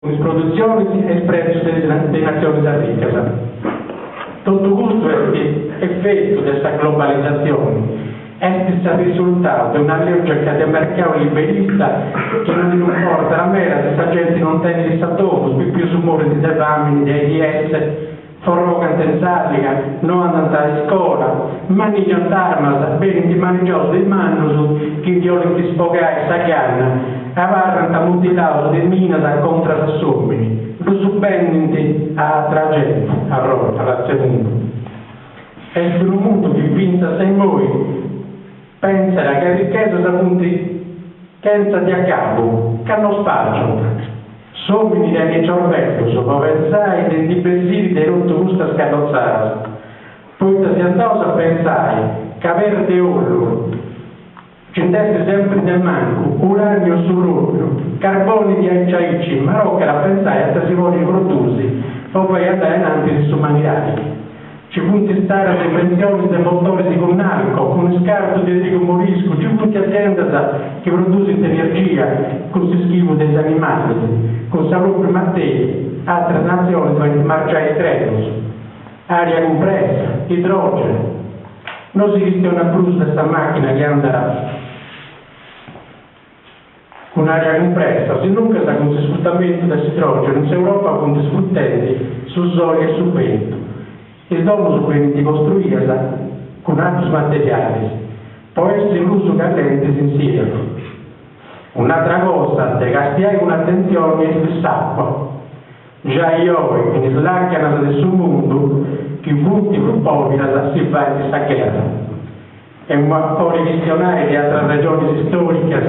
Cun is produtzionis e is prètzius de is natzionis arricas. Totu custu est efetu de sa globalizatzioni, est s'arrisultau de una lògica de mercau liberista chi non ddi importat meda si sa genti non tenit sa domu, is pipius morint de fàmini, de AIDS, forrogant in s'àliga, no andant a iscola, manigiant armas, benint manigiaus de is mannus chi ndi 'olint sfogai sa gana, abarrant mutilaus de minas contras a s'òmini, ddus bendint a atra genti, arroi, arratz e mundu. Est unu mundu chi fintzas a immoi pentzat ca is richesas funt chentza de acabu, ca no spàciant. S'òmini tenit ciorbeddos po pentzai de ndi bessiri de totu custas carrotzadas, poita si andaus a pentzai ca perda 'e ollu nci nd'est sempri de mancu, uràniu su pròpriu, carboni diaici aici, ma tocat a pentzai a ita si podit produsi po fai andai anantis s'umanidadi. Ci funt istadas inventzionis de motoris cun Nalco, cun iscartu de trigu moriscu, ci funt aziendas chi produsint energia cun s'ischivu de is animalis, cun sa pròpriu matèria, atras natzionis faint marciai is trenus. Ària cumpressa, idrògenu. No si chistionat prus de sa màchina chi andat Cun ària cumpressa, sinuncas cun s'isfrutamentu de s'idrògenu in s'Europa funt isfrutendi su soli e su bentu. Is domus benint costruias cun atrus materialis po essi prus callentis in s'ierru. Un'atra cosa de castiai cun atentzioni est s'àcua. Giai oi in is làcanas de su mundu chi funt prus pòbiras si fait sa gherra. Emu a podi chistionai de atras regionis istòricas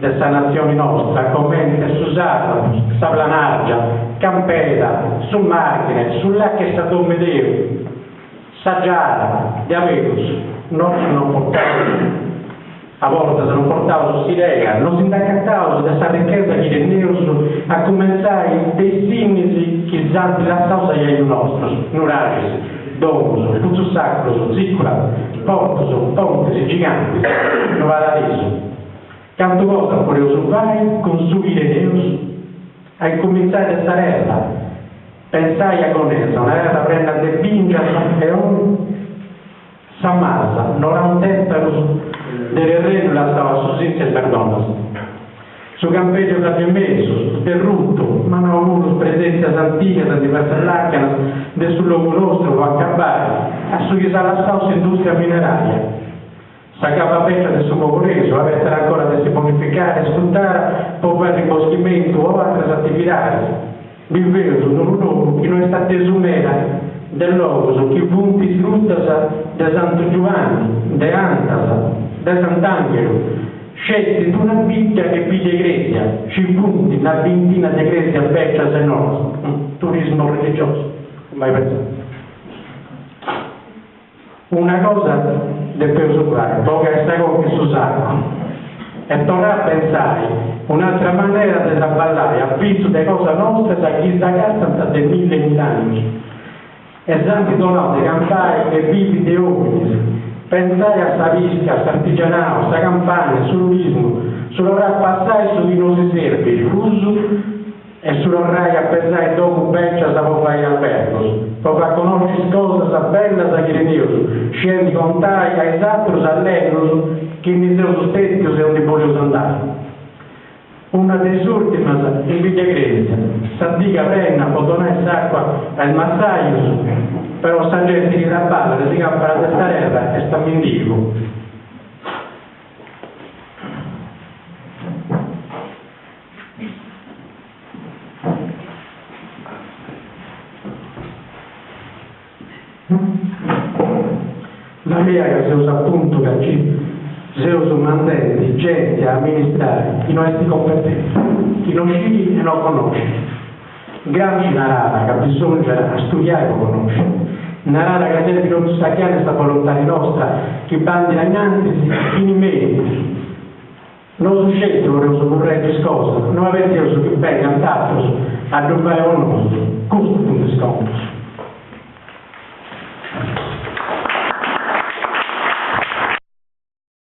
de sa natzioni nostra comente su Sàrrabus, sa Planàrgia, Campeda, su Màrghine, su Lac 'e sa Domu 'e Deu, sa Giara, de aberus, nosu non portaus, a bortas non portaus s'idea, no si nd'acataus de sa richesa chi teneus a cumentzai de is sinnis chi s'ant lassaus ajajus nostrus, nuraxis, Domus, putzus sacrus, zìculas, portus, pontis, gigantis, unu paradisu. Cantu cosas podeus fai cun su chi teneus? A incumintzai de sa terra, pensai a Gonesa, una terra prena de bìngias e oi sa Masa, norant'ètarus de terrenu lassau a su Sinzi e is perdonas. Su campègiu de mesu, sderrutu, ma no puru is presèntzias antigas in diversas làcanas de su logu nostru po acabai a su chi s'at lassau s'indùstria minerària. Sa cava bècia de su Mogoresu abetat ancora de essi bonificada e sfrutada po fai rimboschimentu o àteras atividadis. Biveus in unu logu chi no est atesu meda de logus chi funt is grutas de Santu Giuanni, de Antas, de Sant'Anghelu. Sceti in una bidda che Bidda 'e Cresia ci funt una bintina de cresias becias e noas. Turismo religiosu, mai pensau. Una cosa depeus fai, bogai sa conca 'e su sacu e torrai a pensai un'atra manera de traballai a pitzu de cosas nostras chi s'agatant de milli e mill'annus e s'ant donau de campai e bivi de ominis, pentzai a sa pisca, a s'artigianau, sa campagna, su turismu, su torrai a passai su chi nosi serbit prus E su torrai a pesai domus bècias po fai albergos, po fai connosci is cosas bellas chi teneus, sciendi contai a is atrus allenus chini seus stètius e aundi boleus andai. Una de is ùrtimas, in Bidda 'e Crèsia, sa diga prena po donai s'àcua a is massajus, però sa genti chi traballat e si campat de sa terra est a mindigu. Maria ca seus a puntu ca ci seus mandendi genti a amministrai chi no est competenti, chi no scit e no connoscit. Gramsci naràt ca bisòngiat a studiai po connosci. Naràt ca serbit totu sa gana e sa volontadi nostra chi bandit a innantis chini merit. Nosu sceti podeus curregi is cosas, no abeteus chi bengant atrus a ddu fai po nosu. Custus funt is contus.